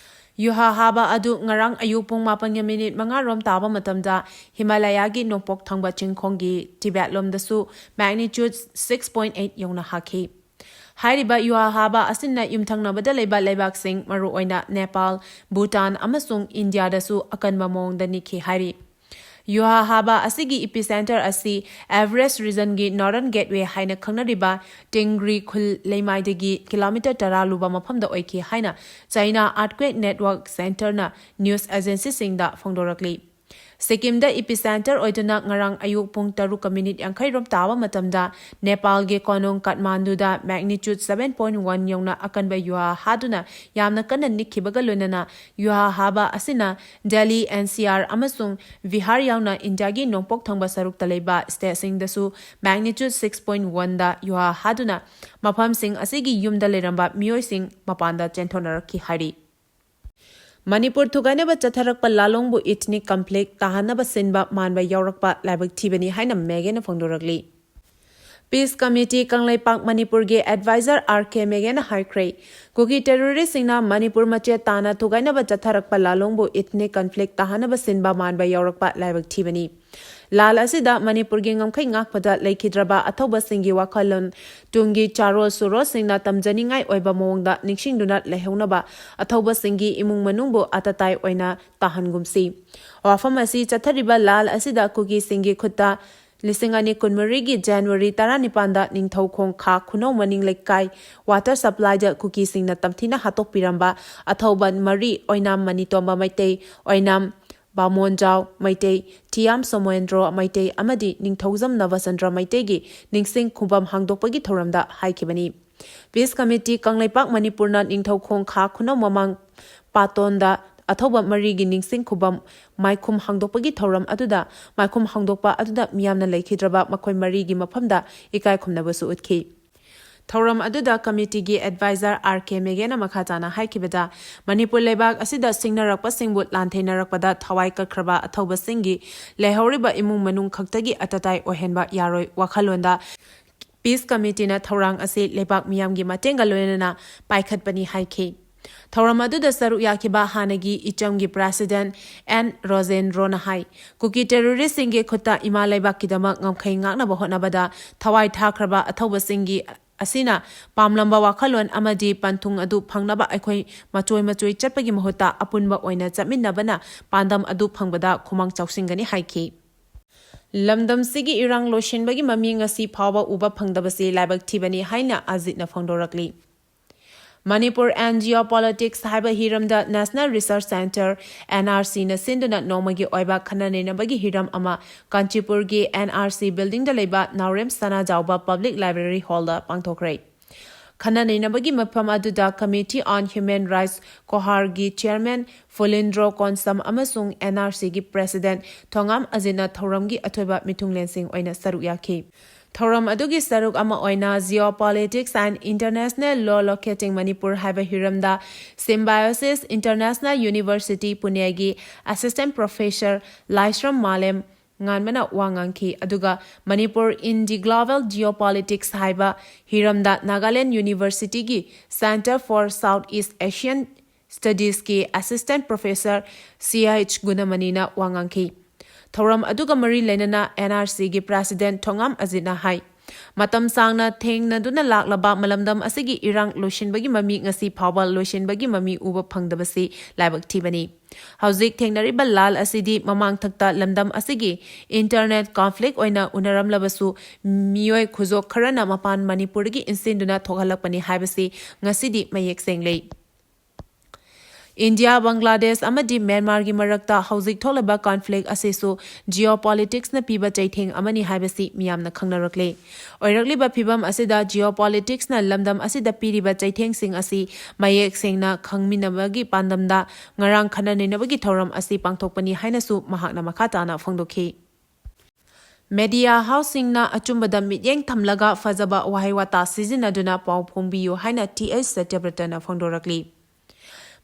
ꯌꯨꯍꯥ ꯍꯥꯕ ꯑꯗꯨ ꯉꯔꯥꯡ ꯑꯌꯨꯛ ꯄꯨꯡ ꯃꯥꯄꯟꯒ ꯃꯤꯅꯤꯠ ꯃꯉꯥ ꯔꯣꯝ ꯇꯥꯕ ꯃꯇꯝꯗ ꯍꯤꯃꯥꯂꯌꯥꯒꯤ ꯅꯣꯡꯄꯣꯛ ꯊꯪꯕ ꯆꯤꯡꯈꯣꯡꯒꯤ Tibet ꯂꯣꯝꯗꯁꯨ magnitude six point eight ꯌꯧꯅ ꯍꯥꯈꯤ꯫ ꯍꯥꯏꯔꯤꯕ ꯌꯨꯍꯥ ꯍꯥꯕ ꯑꯁꯤꯅ ꯌꯨꯝꯊꯪꯅꯕꯗ ꯂꯩꯕ ꯂꯩꯕꯥꯛꯁꯤꯡ, ꯃꯔꯨꯑꯣꯏꯅ ꯅꯦꯄꯥꯜ, ꯚꯨꯇꯥꯟ ꯑꯃꯁꯨꯡ ꯏꯟꯗꯤꯌꯥꯗꯁꯨ ꯑꯀꯟꯕ ꯃꯑꯣꯡꯗ ꯅꯤꯛꯈꯤ ꯍꯥꯏꯔꯤ꯫ ꯌꯨꯍꯥ ꯍꯥꯕ ꯑꯁꯤꯒꯤ epicenter ꯑꯁꯤ Everest regionꯒꯤ Northern Gateway ꯍꯥꯏꯅ ꯈꯪꯅꯔꯤꯕ ꯇꯦꯡꯒ꯭ꯔꯤ ꯈꯨꯜ ꯂꯩꯃꯥꯏꯗꯒꯤ kilometre ꯇꯔꯥ ꯂꯨꯕ ꯃꯐꯝꯗ ꯑꯣꯏꯈꯤ ꯍꯥꯏꯅ China Earthquake Network Centreꯅ news agencyꯁꯤꯡꯗ ꯐꯣꯡꯗꯣꯔꯛꯂꯤ꯫ ꯁꯤꯛꯀꯤꯝꯗ epicentre ꯑꯣꯏꯗꯨꯅ ꯉꯔꯥꯡ ꯑꯌꯨꯛ ꯄꯨꯡ ꯇꯔꯨꯛꯀ ꯃꯤꯅꯤꯠ ꯌꯥꯡꯈꯩ ꯔꯣꯝ ꯇꯥꯕ ꯃꯇꯝꯗ ꯅꯦꯄꯥꯜꯒꯤ ꯀꯣꯅꯨꯡ ꯀꯥꯊꯃꯥꯟꯗꯨꯗ magnitude seven point one ꯌꯧꯅ ꯑꯀꯟꯕ ꯌꯨꯍꯥ ꯍꯥꯗꯨꯅ ꯌꯥꯝꯅ ꯀꯟꯅ ꯅꯤꯛꯈꯤꯕꯒ ꯂꯣꯏꯅꯅ ꯌꯨꯍꯥ ꯍꯥꯕ ꯑꯁꯤꯅ ꯗꯦꯜꯂꯤ, ꯑꯦꯟ ꯁꯤ ꯑꯥꯔ ꯑꯃꯁꯨꯡ ꯕꯤꯍꯥꯔ ꯌꯥꯎꯅ ꯏꯟꯗꯤꯌꯥꯒꯤ ꯅꯣꯡꯄꯣꯛ ꯊꯪꯕ ꯁꯔꯨꯛꯇ ꯂꯩꯕ ꯁ꯭ꯇꯦꯠꯁꯤꯡꯗꯁꯨ magnitude six point oneꯗ ꯌꯨꯍꯥ ꯍꯥꯗꯨꯅ ꯃꯐꯝꯁꯤꯡ ꯑꯁꯤꯒꯤ ꯌꯨꯝꯗ ꯂꯩꯔꯝꯕ ꯃꯤꯑꯣꯏꯁꯤꯡ ꯃꯄꯥꯟꯗ ꯆꯦꯟꯊꯣꯛꯅꯔꯛꯈꯤ ꯍꯥꯏꯔꯤ꯫ ꯃꯅꯤꯄꯨꯔ ꯊꯨꯒꯥꯏꯅꯕ ꯆꯠꯊꯔꯛꯄ ꯂꯥꯂꯣꯡꯕꯨ ethnic conflict ꯇꯥꯍꯟꯅꯕ ꯁꯤꯟꯕ ꯃꯥꯟꯕ ꯌꯥꯎꯔꯛꯄ ꯂꯥꯏꯕꯛ ꯊꯤꯕꯅꯤ ꯍꯥꯏꯅ ꯃꯦꯒꯦꯅ ꯐꯣꯡꯗꯣꯔꯛꯂꯤ꯫ Peace Committee ꯀꯪꯂꯩꯄꯥꯛ ꯃꯅꯤꯄꯨꯔꯒꯤ advisor ꯑꯥꯔ ꯀꯦ ꯃꯦꯒꯦꯅ ꯍꯥꯏꯈ꯭ꯔꯦ, ꯀꯨꯀꯤ terroristꯁꯤꯡꯅ ꯃꯅꯤꯄꯨꯔ ꯃꯆꯦꯠ ꯇꯥꯅ ꯊꯨꯒꯥꯏꯅꯕ ꯆꯠꯊꯔꯛꯄ ꯂꯥꯂꯣꯡꯕꯨ ethnic conflict ꯇꯥꯍꯟꯅꯕ ꯁꯤꯟꯕ ꯃꯥꯟꯕ ꯌꯥꯎꯔꯛꯄ ꯂꯥꯏꯕꯛ ꯊꯤꯕꯅꯤ꯫ ꯂꯥꯜ ꯑꯁꯤꯗ ꯃꯅꯤꯄꯨꯔꯒꯤ ꯉꯝꯈꯩ ꯉꯥꯛꯄꯗ ꯂꯩꯈꯤꯗ꯭ꯔꯕ ꯑꯊꯧꯕꯁꯤꯡꯒꯤ ꯋꯥꯈꯜꯂꯣꯟ ꯇꯨꯡꯒꯤ ꯆꯥꯔꯣꯜ ꯁꯨꯔꯣꯜꯁꯤꯡꯅ ꯇꯝꯖꯅꯤꯡꯉꯥꯏ ꯑꯣꯏꯕ ꯃꯑꯣꯡꯗ ꯅꯤꯡꯁꯤꯡꯗꯨꯅ ꯂꯩꯍꯧꯅꯕ ꯑꯊꯧꯕꯁꯤꯡꯒꯤ ꯏꯃꯨꯡ ꯃꯅꯨꯡꯕꯨ ꯑꯇꯇꯥꯏ ꯑꯣꯏꯅ ꯇꯥꯍꯟꯒꯨꯝꯁꯤ꯫ ꯋꯥꯐꯝ ꯑꯁꯤ ꯆꯠꯊꯔꯤꯕ ꯂꯥꯜ ꯑꯁꯤꯗ ꯀꯨꯀꯤꯁꯤꯡꯒꯤ ꯈꯨꯠꯇ ꯂꯤꯁꯤꯡ ꯑꯅꯤ ꯀꯨꯟꯃꯔꯤꯒꯤ ꯖꯅꯋꯥꯔꯤ ꯇꯔꯥꯅꯤꯄꯥꯟꯗ ꯅꯤꯡꯊꯧꯈꯣꯡ ꯈꯥ ꯈꯨꯅꯧ ꯃꯅꯤꯡ ꯂꯩꯀꯥꯏ water supplyꯗ ꯀꯨꯀꯤꯁꯤꯡꯅ ꯇꯝꯊꯤꯅ ꯍꯥꯠꯇꯣꯛꯄꯤꯔꯝꯕ ꯑꯊꯧꯕ ꯃꯔꯤ, ꯑꯣꯏꯅꯥꯝ ꯃꯅꯤꯇꯣꯝꯕ ꯃꯩꯇꯩ, ꯑꯣꯏꯅꯥꯝ ꯕꯥꯃꯣꯟꯖꯥꯎ ꯃꯩꯇꯩ, ꯊꯤꯌꯥꯝ ꯁꯣꯃꯣꯟꯗ꯭ꯔꯣ ꯃꯩꯇꯩ ꯑꯃꯗꯤ ꯅꯤꯡꯊꯧꯖꯝ ꯅꯕꯆꯟꯗ꯭ꯔ ꯃꯩꯇꯩꯒꯤ ꯅꯤꯡꯁꯤꯡ ꯈꯨꯕꯝ ꯍꯥꯡꯗꯣꯛꯄꯒꯤ ꯊꯧꯔꯝꯗ ꯍꯥꯏꯈꯤꯕꯅꯤ꯫ Peace Committee ꯀꯪꯂꯩꯄꯥꯛ ꯃꯅꯤꯄꯨꯔꯅ ꯅꯤꯡꯊꯧꯈꯣꯡ ꯈꯥ ꯈꯨꯅꯧ ꯃꯃꯥꯡ ꯄꯥꯇꯣꯟꯗ ꯑꯊꯧꯕ ꯃꯔꯤꯒꯤ ꯅꯤꯡꯁꯤꯡ ꯈꯨꯕꯝ ꯃꯥꯏꯈꯨꯝ ꯍꯥꯡꯗꯣꯛꯄꯒꯤ ꯊꯧꯔꯝ ꯑꯗꯨꯗ, ꯃꯥꯏꯈꯨꯝ ꯍꯥꯡꯗꯣꯛꯄ ꯑꯗꯨꯗ ꯃꯤꯌꯥꯝꯅ ꯂꯩꯈꯤꯗ꯭ꯔꯕ ꯃꯈꯣꯏ ꯃꯔꯤꯒꯤ ꯃꯐꯝꯗ ꯏꯀꯥꯏ ꯈꯨꯝꯅꯕꯁꯨ ꯎꯠꯈꯤ꯫ ꯊꯧꯔꯝ ꯑꯗꯨꯗ committeeꯒꯤ advisor ꯑꯥꯔ ꯀꯦ ꯃꯦꯒꯦꯅ ꯃꯈꯥ ꯇꯥꯅ ꯍꯥꯏꯈꯤꯕꯗ, ꯃꯅꯤꯄꯨꯔ ꯂꯩꯕꯥꯛ ꯑꯁꯤꯗ ꯁꯤꯡꯅꯔꯛꯄꯁꯤꯡꯕꯨ ꯂꯥꯟꯊꯦꯡꯅꯔꯛꯄꯗ ꯊꯋꯥꯏ ꯀꯠꯈ꯭ꯔꯕ ꯑꯊꯧꯕꯁꯤꯡꯒꯤ ꯂꯩꯍꯧꯔꯤꯕ ꯏꯃꯨꯡ ꯃꯅꯨꯡ ꯈꯛꯇꯒꯤ ꯑꯇꯇꯥꯏ ꯑꯣꯏꯍꯟꯕ ꯌꯥꯔꯣꯏ ꯋꯥꯈꯜꯂꯣꯟꯗ Peace Committeeꯅ ꯊꯧꯔꯥꯡ ꯑꯁꯤ ꯂꯩꯕꯥꯛ ꯃꯤꯌꯥꯝꯒꯤ ꯃꯇꯦꯡꯒ ꯂꯣꯏꯅꯅ ꯄꯥꯏꯈꯠꯄꯅꯤ ꯍꯥꯏꯈꯤ꯫ ꯊꯧꯔꯝ ꯑꯗꯨꯗ ꯁꯔꯨꯛ ꯌꯥꯈꯤꯕ ꯍꯥꯟꯅꯒꯤ ꯏꯆꯝꯒꯤ president ꯑꯦꯟ ꯔꯣꯖꯦꯟꯗ꯭ꯔꯣꯅ ꯍꯥꯏ, ꯀꯨꯀꯤ terroristꯁꯤꯡꯒꯤ ꯈꯨꯠꯇ ꯏꯃꯥ ꯂꯩꯕꯥꯛꯀꯤꯗꯃꯛ ꯉꯝꯈꯩ ꯉꯥꯛꯅꯕ ꯍꯣꯠꯅꯕꯗ ꯊꯋꯥꯏ ꯊꯥꯈ꯭ꯔꯕ ꯑꯊꯧꯕꯁꯤꯡꯒꯤ ꯑꯁꯤꯅ ꯄꯥꯝꯂꯝꯕ ꯋꯥꯈꯜꯂꯣꯟ ꯑꯃꯗꯤ ꯄꯟꯊꯨꯡ ꯑꯗꯨ ꯐꯪꯅꯕ ꯑꯩꯈꯣꯏ ꯃꯆꯣꯏ ꯃꯆꯣꯏ ꯆꯠꯄꯒꯤ ꯃꯍꯨꯠꯇ ꯑꯄꯨꯟꯕ ꯑꯣꯏꯅ ꯆꯠꯃꯤꯟꯅꯕꯅ ꯄꯥꯟꯗꯝ ꯑꯗꯨ ꯐꯪꯕꯗ ꯈꯨꯃꯥꯡ ꯆꯥꯎꯁꯤꯟꯒꯅꯤ ꯍꯥꯏꯈꯤ꯫ ꯂꯝꯗꯝꯁꯤꯒꯤ ꯏꯔꯥꯡ ꯂꯣꯏꯁꯤꯟꯕꯒꯤ ꯃꯃꯤ ꯉꯁꯤ ꯐꯥꯎꯕ ꯎꯕ ꯐꯪꯗꯕꯁꯤ ꯂꯥꯏꯕꯛ ꯊꯤꯕꯅꯤ ꯍꯥꯏꯅ ꯑꯖꯤꯠꯅ ꯐꯣꯡꯗꯣꯔꯛꯂꯤ꯫ Manipur and Geopolitics ꯍꯥꯏꯕ ꯍꯤꯔꯝꯗ National Research Centre, N R C ꯅ ꯁꯤꯟꯗꯨꯅ ꯅꯣꯡꯃꯒꯤ ꯑꯣꯏꯕ ꯈꯟꯅ ꯅꯩꯅꯕꯒꯤ ꯍꯤꯔꯝ ꯑꯃ ꯀꯥꯟꯆꯤꯄꯨꯔꯒꯤ N R C building ꯗ ꯂꯩꯕ ꯅꯥꯎꯔꯦꯝ ꯁꯅꯥꯖꯥꯎꯕ Public Library Hall ꯗ ꯄꯥꯡꯊꯣꯛꯈ꯭ꯔꯦ꯫ ꯈꯟꯅ ꯅꯩꯅꯕꯒꯤ ꯃꯐꯝ ꯑꯗꯨꯗ Committee on Human Rights, COHR ꯒꯤ Chairman ꯐꯨꯂꯤꯟꯗ꯭ꯔꯣ ꯀꯣꯟꯁꯝ ꯑꯃꯁꯨꯡ N R C ꯒꯤ President ꯊꯣꯉꯥꯝ ꯑꯖꯤꯠꯅ ꯊꯧꯔꯝꯒꯤ ꯑꯊꯣꯏꯕ ꯃꯤꯊꯨꯡꯂꯦꯟꯁꯤꯡ ꯑꯣꯏꯅ ꯁꯔꯨꯛ ꯌꯥꯈꯤ꯫ ꯊꯧꯔꯝ ꯑꯗꯨꯒꯤ ꯁꯔꯨꯛ ꯑꯃ ꯑꯣꯏꯅ Geopolitics and International Law Locating Manipur ꯍꯥꯏꯕ ꯍꯤꯔꯝꯗ Symbiosis International University ꯄꯨꯅꯦꯒꯤ Assistant Professor ꯂꯥꯏꯁ꯭ꯔꯝ ꯃꯥꯂꯦꯝ ꯉꯥꯟꯕꯅ ꯋꯥ ꯉꯥꯡꯈꯤ, ꯑꯗꯨꯒ Manipur in the Global Geopolitics ꯍꯥꯏꯕ ꯍꯤꯔꯝꯗ Nagaland University ꯒꯤ Centre for South East Asian Studies ꯀꯤ Assistant Professor C H ꯒꯨꯅꯃꯅꯤꯅ ꯋꯥ ꯉꯥꯡꯈꯤ꯫ ꯊꯧꯔꯝ ꯑꯗꯨꯒ ꯃꯔꯤ ꯂꯩꯅꯅ N R C ꯒꯤ President ꯊꯣꯉꯥꯝ ꯑꯖꯤꯠꯅ ꯍꯥꯏ, ꯃꯇꯝ ꯁꯥꯡꯅ ꯊꯦꯡꯅꯗꯨꯅ ꯂꯥꯛꯂꯕ ꯃꯂꯝꯗꯝ ꯑꯁꯤꯒꯤ ꯏꯔꯥꯡ ꯂꯣꯏꯁꯤꯟꯕꯒꯤ ꯃꯃꯤ ꯉꯁꯤ ꯐꯥꯎꯕ ꯂꯣꯏꯁꯤꯟꯕꯒꯤ ꯃꯃꯤ ꯎꯕ ꯐꯪꯗꯕꯁꯤ ꯂꯥꯏꯕꯛ ꯊꯤꯕꯅꯤ꯫ ꯍꯧꯖꯤꯛ ꯊꯦꯡꯅꯔꯤꯕ ꯂꯥꯜ ꯑꯁꯤꯗꯤ ꯃꯃꯥꯡꯊꯛꯇ ꯂꯝꯗꯝ ꯑꯁꯤꯒꯤ internal conflict ꯑꯣꯏꯅ ꯎꯅꯔꯝꯂꯕꯁꯨ, ꯃꯤꯑꯣꯏ ꯈꯨꯖꯣꯛ ꯈꯔꯅ ꯃꯄꯥꯟ ꯃꯅꯤꯄꯨꯔꯗꯒꯤ ꯏꯟꯁꯤꯟꯗꯨꯅ ꯊꯣꯛꯍꯜꯂꯛꯄꯅꯤ ꯍꯥꯏꯕꯁꯤ ꯉꯁꯤꯗꯤ ꯃꯌꯦꯛ ꯁꯦꯡꯂꯦ꯫ ꯏꯟꯗꯤꯌꯥ, ꯕꯪꯒ꯭ꯂꯥꯗꯦꯁ ꯑꯃꯗꯤ ꯃ꯭ꯌꯥꯟꯃꯥꯔꯒꯤ ꯃꯔꯛꯇ ꯍꯧꯖꯤꯛ ꯊꯣꯛꯂꯤꯕ conflict ꯑꯁꯤꯁꯨ geopolitics ꯅ ꯄꯤꯕ ꯆꯩꯊꯦꯡ ꯑꯃꯅꯤ ꯍꯥꯏꯕꯁꯤ ꯃꯤꯌꯥꯝꯅ ꯈꯪꯅꯔꯛꯂꯦ꯫ ꯑꯣꯏꯔꯛꯂꯤꯕ ꯐꯤꯚꯝ ꯑꯁꯤꯗ geopolitics ꯅ ꯂꯝꯗꯝ ꯑꯁꯤꯗ ꯄꯤꯔꯤꯕ ꯆꯩꯊꯦꯡꯁꯤꯡ ꯑꯁꯤ ꯃꯌꯦꯛ ꯁꯦꯡꯅ ꯈꯪꯃꯤꯟꯅꯕꯒꯤ ꯄꯥꯟꯗꯝꯗ ꯉꯔꯥꯡ ꯈꯟꯅ ꯅꯩꯅꯕꯒꯤ ꯊꯧꯔꯝ ꯑꯁꯤ ꯄꯥꯡꯊꯣꯛꯄꯅꯤ ꯍꯥꯏꯅꯁꯨ ꯃꯍꯥꯛꯅ ꯃꯈꯥ ꯇꯥꯅ ꯐꯣꯡꯗꯣꯛꯈꯤ꯫ Media house ꯁꯤꯡꯅ ꯑꯆꯨꯝꯕꯗ ꯃꯤꯠꯌꯦꯡ ꯊꯝꯂꯒ ꯐꯖꯕ ꯋꯥꯍꯩ ꯋꯥꯇꯥ ꯁꯤꯖꯤꯟꯅꯗꯨꯅ ꯄꯥꯎ ꯐꯣꯡꯕꯤꯌꯨ ꯍꯥꯏꯅ T H ꯁꯇ꯭ꯌꯕ꯭ꯔꯇꯅ ꯐꯣꯡꯗꯣꯔꯛꯂꯤ꯫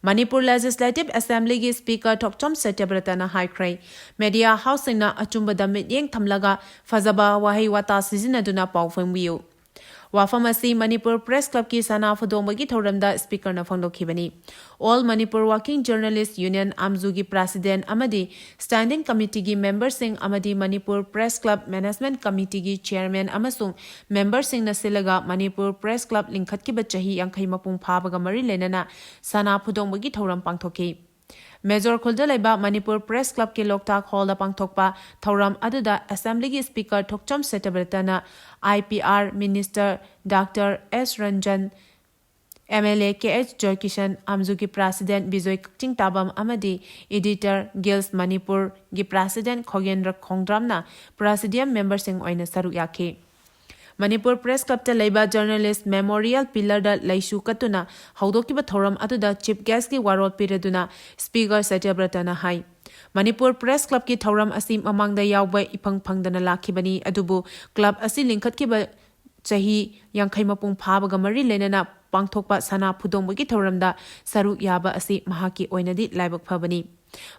Manipur Legislative Assembly ꯒꯤ Speaker ꯊꯣꯛꯆꯣꯝ ꯁꯇ꯭ꯌꯕ꯭ꯔꯇꯅ ꯍꯥꯏꯈ꯭ꯔꯦ, media house ꯁꯤꯡꯅ ꯑꯆꯨꯝꯕꯗ ꯃꯤꯠꯌꯦꯡ ꯊꯝꯂꯒ ꯐꯖꯕ ꯋꯥꯍꯩ ꯋꯥꯇꯥ ꯁꯤꯖꯤꯟꯅꯗꯨꯅ ꯄꯥꯎ ꯐꯣꯡꯕꯤꯌꯨ꯫ ꯋꯥꯐꯝ ꯑꯁꯤ ꯃꯅꯤꯄꯨꯔ Press Club ꯀꯤ ꯁꯅꯥ ꯐꯨꯗꯣꯡꯕꯒꯤ ꯊꯧꯔꯝꯗ Speaker ꯅ ꯐꯣꯡꯗꯣꯛꯈꯤꯕꯅꯤ꯫ All Manipur Working Journalist Union, ꯑꯥꯝꯖꯨꯒꯤ President ꯑꯃꯗꯤ Standing Committee ꯒꯤ member ꯁꯤꯡ ꯑꯃꯗꯤ Manipur Press Club Management Committee ꯒꯤ Chairman ꯑꯃꯁꯨꯡ member ꯁꯤꯡꯅ ꯁꯤꯜꯂꯒ ꯃꯅꯤꯄꯨꯔ Press Club ꯂꯤꯡꯈꯠꯈꯤꯕ ꯆꯍꯤ ꯌꯥꯡꯈꯩ ꯃꯄꯨꯡ ꯐꯥꯕꯒ ꯃꯔꯤ ꯂꯩꯅꯅ ꯁꯅꯥ ꯐꯨꯗꯣꯡꯕꯒꯤ ꯊꯧꯔꯝ ꯄꯥꯡꯊꯣꯛꯈꯤ꯫ ꯃꯦꯖꯣꯔ ꯈꯨꯜꯗ ꯂꯩꯕ ꯃꯅꯤꯄꯨꯔ Press Club ꯀꯤ ꯂꯣꯛꯇꯥꯛ Hall ꯗ ꯄꯥꯡꯊꯣꯛꯄ ꯊꯧꯔꯝ ꯑꯗꯨꯗ Assembly ꯒꯤ Speaker Thokchom ꯁꯇ꯭ꯌꯕ꯭ꯔꯇꯅ I P R Minister Doctor S Ranjan, MLA KH Joykishan, ꯑꯥꯝꯖꯨꯒꯤ President Bijoy ꯀꯛꯆꯤꯡ ꯇꯥꯕꯝ ꯑꯃꯗꯤ Editor Guild Manipur ꯒꯤ President ꯈꯣꯒꯦꯟꯗ꯭ꯔ ꯈꯣꯡꯗ꯭ꯔꯝꯅ Presidium member ꯁꯤꯡ ꯑꯣꯏꯅ ꯁꯔꯨꯛ ꯌꯥꯈꯤ꯫ ꯃꯅꯤꯄꯨꯔ Press Club ꯇ ꯂꯩꯕ Journalist Memorial Pillar ꯗ ꯂꯩꯁꯨ ꯀꯠꯇꯨꯅ ꯍꯧꯗꯣꯛꯈꯤꯕ ꯊꯧꯔꯝ ꯑꯗꯨꯗ Chief Guest ꯀꯤ ꯋꯥꯔꯣꯜ ꯄꯤꯔꯗꯨꯅ Speaker ꯁꯇ꯭ꯌꯕ꯭ꯔꯇꯅ ꯍꯥꯏ, ꯃꯅꯤꯄꯨꯔ Press Club ꯀꯤ ꯊꯧꯔꯝ ꯑꯁꯤ ꯃꯃꯥꯡꯗ ꯌꯥꯎꯕ ꯏꯐꯪ ꯐꯪꯗꯅ ꯂꯥꯛꯈꯤꯕꯅꯤ, ꯑꯗꯨꯕꯨ club ꯑꯁꯤ ꯂꯤꯡꯈꯠꯈꯤꯕ ꯆꯍꯤ ꯌꯥꯡꯈꯩ ꯃꯄꯨꯡ ꯐꯥꯕꯒ ꯃꯔꯤ ꯂꯩꯅꯅ ꯄꯥꯡꯊꯣꯛꯄ ꯁꯅꯥ ꯐꯨꯗꯣꯡꯕꯒꯤ ꯊꯧꯔꯝꯗ ꯁꯔꯨꯛ ꯌꯥꯕ ꯑꯁꯤ ꯃꯍꯥꯛꯀꯤ ꯑꯣꯏꯅꯗꯤ ꯂꯥꯏꯕꯛ ꯐꯕꯅꯤ꯫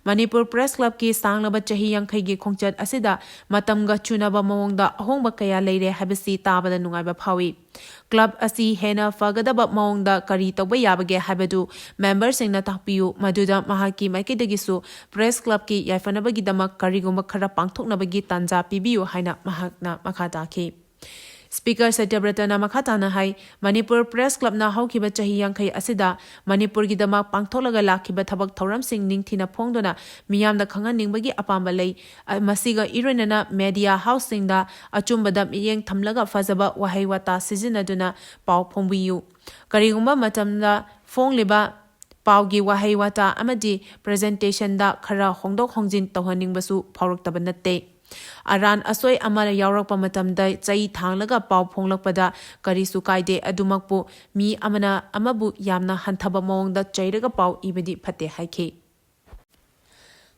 ꯃꯅꯤꯄꯨꯔ Press Club ꯀꯤ ꯁꯥꯡꯂꯕ ꯆꯍꯤ ꯌꯥꯡꯈꯩꯒꯤ ꯈꯣꯡꯆꯠ ꯑꯁꯤꯗ ꯃꯇꯝꯒ ꯆꯨꯅꯕ ꯃꯑꯣꯡꯗ ꯑꯍꯣꯡꯕ ꯀꯌꯥ ꯂꯩꯔꯦ ꯍꯥꯏꯕꯁꯤ ꯇꯥꯕꯗ ꯅꯨꯡꯉꯥꯏꯕ ꯐꯥꯎꯏ꯫ Club ꯑꯁꯤ ꯍꯦꯟꯅ ꯐꯒꯗꯕ ꯃꯑꯣꯡꯗ ꯀꯔꯤ ꯇꯧꯕ ꯌꯥꯕꯒꯦ ꯍꯥꯏꯕꯗꯨ member ꯁꯤꯡꯅ ꯇꯥꯛꯄꯤꯌꯨ, ꯃꯗꯨꯗ ꯃꯍꯥꯛꯀꯤ ꯃꯥꯏꯀꯩꯗꯒꯤꯁꯨ Press Club ꯀꯤ ꯌꯥꯏꯐꯅꯕꯒꯤꯗꯃꯛ ꯀꯔꯤꯒꯨꯝꯕ ꯈꯔ ꯄꯥꯡꯊꯣꯛꯅꯕꯒꯤ ꯇꯥꯟꯖꯥ ꯄꯤꯕꯤꯌꯨ ꯍꯥꯏꯅ ꯃꯍꯥꯛꯅ ꯃꯈꯥ ꯇꯥꯈꯤ꯫ Speaker ꯁꯇ꯭ꯌꯕ꯭ꯔꯇꯅ ꯃꯈꯥ ꯇꯥꯅ ꯍꯥꯏ, ꯃꯅꯤꯄꯨꯔ Press Club ꯅ ꯍꯧꯈꯤꯕ ꯆꯍꯤ ꯌꯥꯡꯈꯩ ꯑꯁꯤꯗ ꯃꯅꯤꯄꯨꯔꯒꯤꯗꯃꯛ ꯄꯥꯡꯊꯣꯛꯂꯒ ꯂꯥꯛꯈꯤꯕ ꯊꯕꯛ ꯊꯧꯔꯝꯁꯤꯡ ꯅꯤꯡꯊꯤꯅ ꯐꯣꯡꯗꯨꯅ ꯃꯤꯌꯥꯝꯗ ꯈꯪꯍꯟꯅꯤꯡꯕꯒꯤ ꯑꯄꯥꯝꯕ ꯂꯩ꯫ ꯑ, ꯃꯁꯤꯒ ꯏꯔꯣꯏꯅꯅ media house ꯁꯤꯡꯗ ꯑꯆꯨꯝꯕꯗ ꯃꯤꯠꯌꯦꯡ ꯊꯝꯂꯒ ꯐꯖꯕ ꯋꯥꯍꯩ ꯋꯥꯇꯥ ꯁꯤꯖꯤꯟꯅꯗꯨꯅ ꯄꯥꯎ ꯐꯣꯡꯕꯤꯌꯨ꯫ ꯀꯔꯤꯒꯨꯝꯕ ꯃꯇꯝꯗ ꯐꯣꯡꯂꯤꯕ ꯄꯥꯎꯒꯤ ꯋꯥꯍꯩ ꯋꯥꯇꯥ ꯑꯃꯗꯤ presentation ꯗ ꯈꯔ ꯍꯣꯡꯗꯣꯛ ꯍꯣꯡꯖꯤꯟ ꯇꯧꯍꯟꯅꯤꯡꯕꯁꯨ ꯐꯥꯎꯔꯛꯇꯕ ꯅꯠꯇꯦ꯫ ꯑꯔꯥꯟ ꯑꯁꯣꯏ ꯑꯃ ꯌꯥꯎꯔꯛꯄ ꯃꯇꯝꯗ ꯆꯩ ꯊꯥꯡꯂꯒ ꯄꯥꯎ ꯐꯣꯡꯂꯛꯄꯗ ꯀꯔꯤꯁꯨ ꯀꯥꯏꯗꯦ, ꯑꯗꯨꯃꯛꯄꯨ ꯃꯤ ꯑꯃꯅ ꯑꯃꯕꯨ ꯌꯥꯝꯅ ꯍꯟꯊꯕ ꯃꯑꯣꯡꯗ ꯆꯩꯔꯒ ꯄꯥꯎ ꯏꯕꯗꯤ ꯐꯠꯇꯦ ꯍꯥꯏꯈꯤ꯫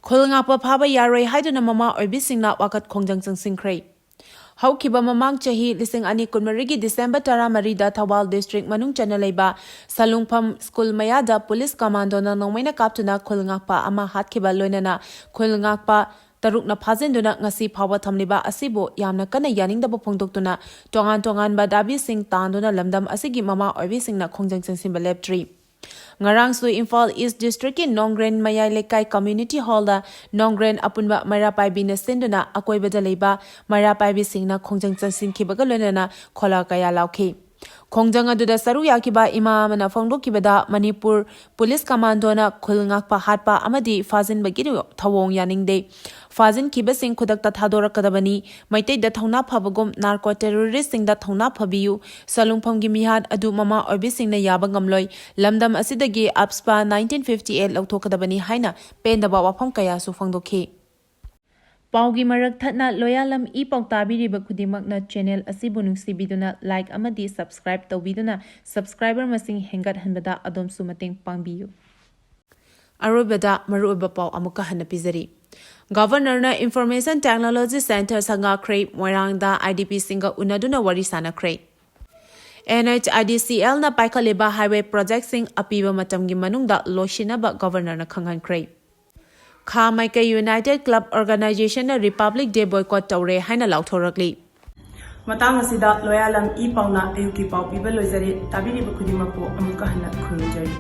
ꯈꯨꯜ ꯉꯥꯛꯄ ꯐꯥꯕ ꯌꯥꯔꯣꯏ ꯍꯥꯏꯗꯨꯅ ꯃꯃꯥ ꯑꯣꯏꯕꯤꯁꯤꯡꯅ ꯋꯥꯀꯠ ꯈꯣꯡꯖꯪ ꯆꯪꯁꯤꯟꯈ꯭ꯔꯦ꯫ ꯍꯧꯈꯤꯕ ꯃꯃꯥꯡ ꯆꯍꯤ ꯂꯤꯁꯤꯡ ꯑꯅꯤ ꯀꯨꯟꯃꯔꯤꯒꯤ December ꯇꯔꯥꯃꯔꯤꯗ ꯊꯧꯕꯥꯜ district ꯃꯅꯨꯡ ꯆꯟꯅ ꯂꯩꯕ ꯁꯂꯨꯡꯐꯝ school ꯃꯌꯥꯗ police commando ꯅ ꯅꯣꯡꯃꯩꯅ ꯀꯥꯞꯇꯨꯅ ꯈꯨꯜ ꯉꯥꯛꯄ ꯑꯃ ꯍꯥꯠꯈꯤꯕ ꯂꯣꯏꯅꯅ ꯈꯨꯜ ꯉꯥꯛꯄ ꯇꯔꯨꯛꯅ ꯐꯥꯖꯤꯟꯗꯨꯅ ꯉꯁꯤ ꯐꯥꯎꯕ ꯊꯝꯂꯤꯕ ꯑꯁꯤꯕꯨ ꯌꯥꯝꯅ ꯀꯟꯅ ꯌꯥꯅꯤꯡꯗꯕ ꯐꯣꯡꯗꯣꯛꯇꯨꯅ ꯇꯣꯉꯥꯟ ꯇꯣꯉꯥꯟꯕ ꯗꯥꯕꯤꯁꯤꯡ ꯇꯥꯟꯗꯨꯅ ꯂꯝꯗꯝ ꯑꯁꯤꯒꯤ ꯃꯃꯥ ꯑꯣꯏꯕꯤꯁꯤꯡꯅ ꯈꯣꯡꯖꯪ ꯆꯪꯁꯤꯟꯕ ꯂꯦꯞꯇ꯭ꯔꯤ꯫ ꯉꯔꯥꯡꯁꯨ ꯏꯝꯐꯥꯜ East district ꯀꯤ ꯅꯣꯡꯒ꯭ꯔꯦꯟ ꯃꯌꯥꯏ ꯂꯩꯀꯥꯏ community hall ꯗ ꯅꯣꯡꯒ꯭ꯔꯦꯟ ꯑꯄꯨꯟꯕ ꯃꯩꯔꯥ ꯄꯥꯏꯕꯤꯅ ꯁꯤꯟꯗꯨꯅ ꯑꯀꯣꯏꯕꯗ ꯂꯩꯕ ꯃꯩꯔꯥ ꯄꯥꯏꯕꯤꯁꯤꯡꯅ ꯈꯣꯡꯖꯪ ꯆꯪꯁꯤꯟꯈꯤꯕꯒ ꯂꯣꯏꯅꯅ ꯈꯣꯜꯂꯥ ꯀꯌꯥ ꯂꯥꯎꯈꯤ꯫ ꯈꯣꯡꯖꯪ ꯑꯗꯨꯗ ꯁꯔꯨꯛ ꯌꯥꯈꯤꯕ ꯏꯃꯥ ꯑꯃꯅ ꯐꯣꯡꯗꯣꯛꯈꯤꯕꯗ, ꯃꯅꯤꯄꯨꯔ ꯄꯨꯂꯤꯁ ꯀꯃꯥꯟꯗꯣꯅ ꯈꯨꯜ ꯉꯥꯛꯄ ꯍꯥꯠꯄ ꯑꯃꯗꯤ ꯐꯥꯖꯤꯟꯕꯒꯤ ꯊꯧꯑꯣꯡ ꯌꯥꯅꯤꯡꯗꯦ꯫ ꯐꯥꯖꯤꯟꯈꯤꯕꯁꯤꯡ ꯈꯨꯗꯛꯇ ꯊꯥꯗꯣꯔꯛꯀꯗꯕꯅꯤ꯫ ꯃꯩꯇꯩꯗ ꯊꯧꯅꯥ ꯐꯕꯒꯨꯝ ꯅꯥꯔꯀꯣ ꯇꯦꯔꯣꯔꯤꯁꯁꯤꯡꯗ ꯊꯧꯅꯥ ꯐꯕꯤꯌꯨ꯫ ꯁꯂꯨꯡꯐꯝꯒꯤ ꯃꯤꯍꯥꯠ ꯑꯗꯨ ꯃꯃꯥ ꯑꯣꯏꯕꯤꯁꯤꯡꯅ ꯌꯥꯕ ꯉꯝꯂꯣꯏ꯫ ꯂꯝꯗꯝ ꯑꯁꯤꯗꯒꯤ ꯑꯞꯁꯄꯥ nineteen fifty eight ꯂꯧꯊꯣꯛꯀꯗꯕꯅꯤ ꯍꯥꯏꯅ ꯄꯦꯟꯗꯕ ꯋꯥꯐꯝ ꯀꯌꯥꯁꯨ ꯐꯣꯡꯗꯣꯛꯈꯤ꯫ ꯄꯥꯎꯒꯤ ꯃꯔꯛ ꯊꯠꯅ ꯂꯣꯌꯥꯂꯝ ꯏ ꯄꯥꯎ ꯇꯥꯕꯤꯔꯤꯕ ꯈꯨꯗꯤꯡꯃꯛꯅ channel ꯑꯁꯤꯕꯨ ꯅꯨꯡꯁꯤꯕꯤꯗꯨꯅ like ꯑꯃꯗꯤ subscribe ꯇꯧꯕꯤꯗꯨꯅ subscriber ꯃꯁꯤꯡ ꯍꯦꯟꯒꯠꯍꯟꯕꯗ ꯑꯗꯣꯝꯁꯨ ꯃꯇꯦꯡ ꯄꯥꯡꯕꯤꯌꯨ꯫ ꯑꯔꯣꯏꯕꯗ ꯃꯔꯨꯑꯣꯏꯕ ꯄꯥꯎ ꯑꯃꯨꯛꯀ ꯍꯟꯅ ꯄꯤꯖꯔꯤ꯫ Governorꯅ Information Technology Centre ꯁꯪꯒꯥꯈ꯭ꯔꯦ꯫ ꯃꯣꯏꯔꯥꯡꯗ IDPꯁꯤꯡꯒ ꯎꯅꯗꯨꯅ ꯋꯥꯔꯤ ꯁꯥꯟꯅꯈ꯭ꯔꯦ꯫ NHIDCLꯅ ꯄꯥꯏꯈꯠꯂꯤꯕ highway projectꯁꯤꯡ ꯑꯄꯤꯕ ꯃꯇꯝꯒꯤ ꯃꯅꯨꯡꯗ ꯂꯣꯏꯁꯤꯟꯅꯕ Governorꯅ ꯈꯪꯍꯟꯈ꯭ꯔꯦ꯫ ꯈꯥ ꯃꯥꯏꯀꯩ United Club Organizationꯅ Republic Day boycott ꯇꯧꯔꯦ ꯍꯥꯏꯅ ꯂꯥꯎꯊꯣꯔꯛꯂꯤ꯫ ꯃꯇꯥꯡ ꯑꯁꯤꯗ ꯂꯣꯌꯥꯂꯝ ꯏ ꯄꯥꯎꯅ ꯑꯌꯨꯛꯀꯤ ꯄꯥꯎ ꯄꯤꯕ ꯂꯣꯏꯖꯔꯦ꯫ ꯇꯥꯕꯤꯔꯤꯕ ꯈꯨꯗꯤꯡꯃꯛꯄꯨ ꯑꯃꯨꯛꯀ ꯍꯟꯅ ꯈꯨꯔꯨꯝꯖꯔꯤ꯫